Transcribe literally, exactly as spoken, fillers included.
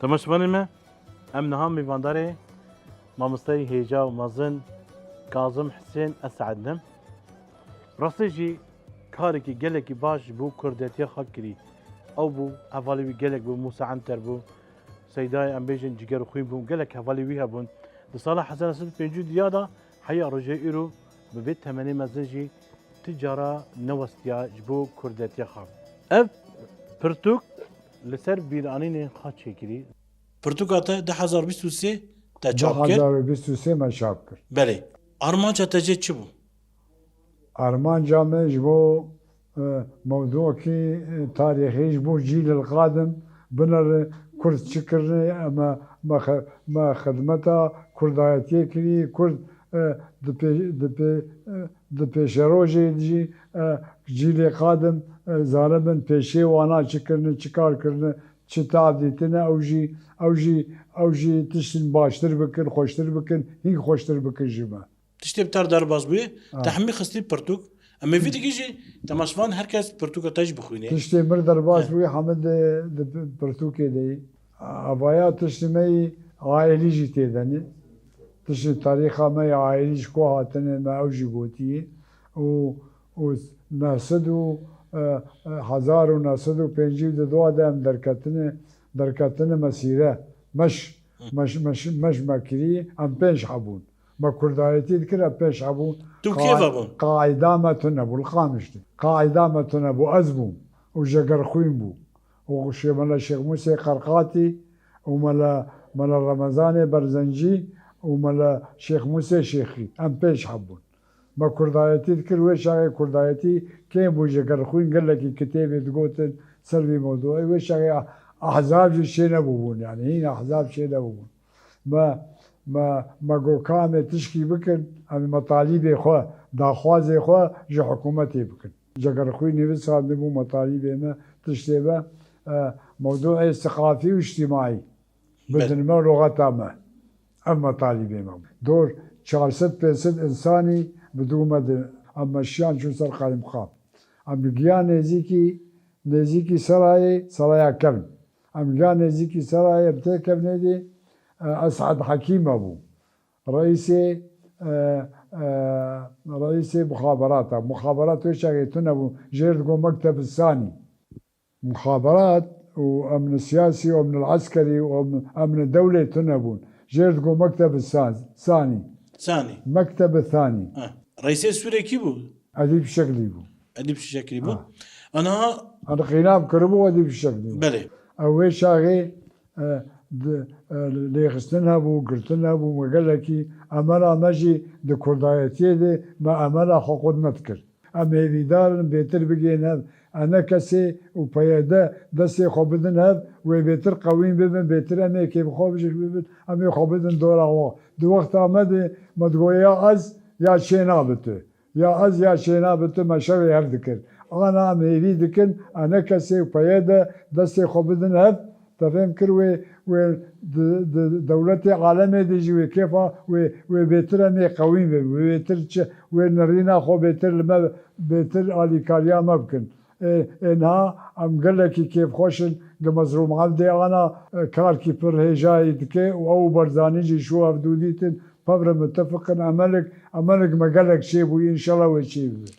Temaşevanên me, em niha mêvandarê mamosteyê hêja û mezin Kazim Hisên Esed in. Rastî jî karekî gelekî baş ji bo kurdetiya xwe kirî. Ew bû, hevalê wî gelek bû, Mûsa Enter bû, Seydayê em bêjin Cigerxwîn bû, gelek hevalê wî hebûn. Di sala hezar neh sed û pêncî û diya de heya rojê îro bi vê temenê mezin jî ti cara newestiya ji bo kurdetiya xwe. Ev pirtûk li ser bîranînên xwe çêkirî. Pirtûka te du hezar bîst û sê te çap kir? Du hezar bîst û sê me çap kir. Belê. Armanca te jê çi bû? Armanca me ji bo, e, mewdûkî, e, tarîxî ji bo cîl el qadim binere Kurd çi kirine, me, me xe-, me xidmeta Kurdayetiyê kirî, Kurd, e, di pê-, di pê-, e, di pêşerojê de jî, e, cîlê qadim, e, zanibin pêşê wana çi kirine, çi kar kirine, çi tab dîtine, ew jî, ew jî, ew jî tiştin baştir bikin, xweştir bikin, hîn xweştir bikin ji me. Tiştê bi te re derbas bûye, Ha. te hemî xistî pirtûk. Em ê vî dikî jî temaşevan her kes pirtûka te jî bixwîne. Tiştê mir derbas Ha. bûye, hemî di, di pirtûkê de ye. Avaya tiştê me yî aîlî jî tê de ne. Tiştê tarîxa me yê aîlî ji ku hatine me ew jî gotiye. Û, û neh sed û, e, e, hezar û neh sed û pêncî û du de em derketine, derketine mesîre. Meş, Hı. meş, meş, meş me kirî, em pênc hebûn. Me kurdayetî dikir, em pênc hebûn. Tu Qa-, kê ve bûn? Qaîda me tune bû, li Qamişlî. Qaîda me tune bû, ez bûm. Û Jegerxwîn bû. Û Şê-, Mela Şêx Mûsê Qerqatî û Mela, Mela Remezanê Berzencî û Mela Şêx Mûsê Şêxî. Em pênc heb bûn. Me kurdayetî dikir, wê çaxê kurdayetî kêm bû, Jegerxwîn gelekî kitêbê digotin ser vî mewdûyê. Wê çaxê ah-, ahzab jî çênebûbûn, yanî hîn ahzab çênebûbûn. Me, me, me got, ka em ê tişkî bikin, em ê metalîbê xwe, daxwazê xwe ji hikûmetê bikin. Jegerxwîn nivîsandibû metalîbê me, tiştê me, e, mewdûê siqafî û îctîmaî Belê. bidin me, lûgeta me. Ev metalîbê me bû. Dor çar sed pênc sed însanî bi dû me di, em meşiyan çûn ser Qayîmqam. Em giya nêzîkî, nêzîkî serayê, seraya kevn. Em giya nêzîkî serayê, em tê kevnê dê, e, Esad Hekîm me bû. Reîsê, e, e, reîsê muxaberata. Muxaberat wê çaxê tune bû. Jêr digo mekteb sanî. Muxaberat û emn siyasî û emn eskerî û emn, emn dewlê tune bûn. Jêr digo mekteb san-, sanî. Sanî. Mekteb sanî. Ha. Reîsê Sûrê kî bû? Edîb Şeklî bû. Edîb Şeklî bû. Ha. Ana Ana qînav kiribû Edîb Şeklî bû. Belê. Ew wê çaxê, e, di, e, lêxistin hebû, girtin hebû, me gelekî emela me jî di kurdayetiyê de me emela xwe qut nedikir. Em hêvîdar in bêtir bigihên hev. Enekesê û P Y D destê xwe bidin hev, wê bêtir qewîn bibin, bêtir em ê kêfxweş bibin, em ê xwe bidin dora xwe. Di wexta me de me digot ya ez ya çênabe tu. Ya ez ya çênabe tu me şerê hev dikir. Ana em hêvî dikin, enekesê û P Y D destê xwe bidin hev, Te fêm kir wê, wê di, di dewletê alemê de jî wê kêfa wê, wê bêtir em ê qewî bibin, wê bêtir çi, wê nirîna xwe bêtir li me, bêtir alîkariya me bikin. Ê, ê niha em gelekî kêfxweş in, gi Mezlûm Evdê ana, e, karkî pir hêjayî dike û ew û Barzanî jî şû hevdû dîtin, pevre mitefiq in, emelik, emelik me gelek çêbûyî, înşallah wê çêbibe.